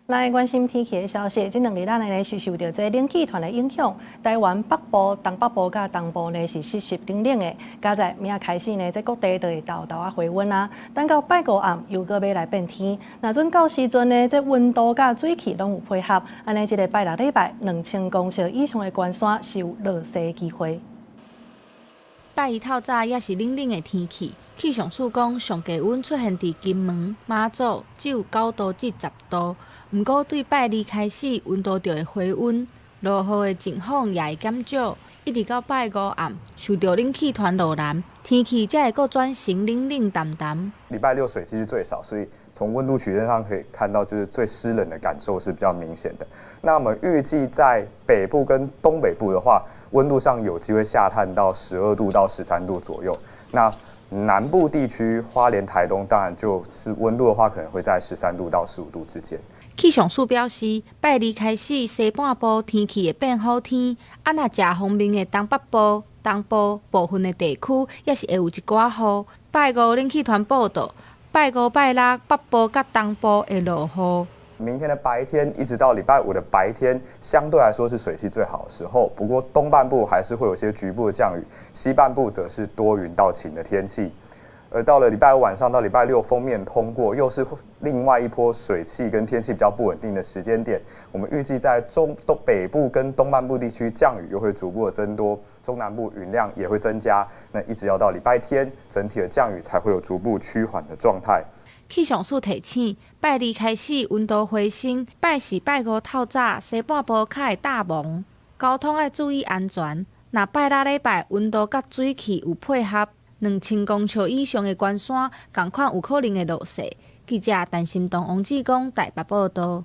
來關心天氣的消息，這兩日咱呢是受著這冷氣團的影響，台灣北部、東北部佮東部呢是濕濕冷冷的。佳哉明仔開始呢，這各地都會沓沓仔回溫啊。等到拜五暗又閣欲來變天，若準到時陣呢，這溫度佮水汽攏有配合，按呢這个拜六禮拜2000公尺以上的懸山是有落雪機會。拜一透早猶是冷冷的天氣，氣象署講上低溫出現佇金門、馬祖，只有9度至10度。毋過對拜二開始，溫度就會回溫，落雨的情況也會減少。一直到拜五暗，受著冷氣團落南，天氣才會閣轉成冷冷澹澹。禮拜六水汽是最少，所以從溫度曲線上可以看到，就是最濕冷的感受是比較明顯的。那我們預計在北部跟東北部的話，溫度上有機會下探到12度到13度左右。那南部地區花蓮、台東，當然就是溫度的話，可能會在13度到15度之間。氣象署表示，拜二開始西半部天氣會變好天，啊若食方面的東北部、東部部分的地區，也是會有一寡雨。拜五冷氣團報到，拜五、拜六北部佮東部會落雨。明天的白天一直到禮拜五的白天，相對來說是水汽最好的時候。不過東半部還是會有些局部的降雨，西半部則是多雲到晴的天氣。而到了禮拜五晚上到禮拜六，鋒面通過，又是另外一波水汽跟天氣比較不穩定的時間點。我們預計在中東北部跟東半部地區降雨又會逐步的增多，中南部雲量也會增加。那一直要到禮拜天，整體的降雨才會有逐步趨緩的狀態。氣象署提醒，拜二開始溫度回升，拜四、拜五透早西半部較會罩霧，交通愛注意安全。若拜六禮拜溫度佮水汽有配合，2000公尺以上的懸山，仝款有可能會落雪。記者陳心東、王志剛台北報道。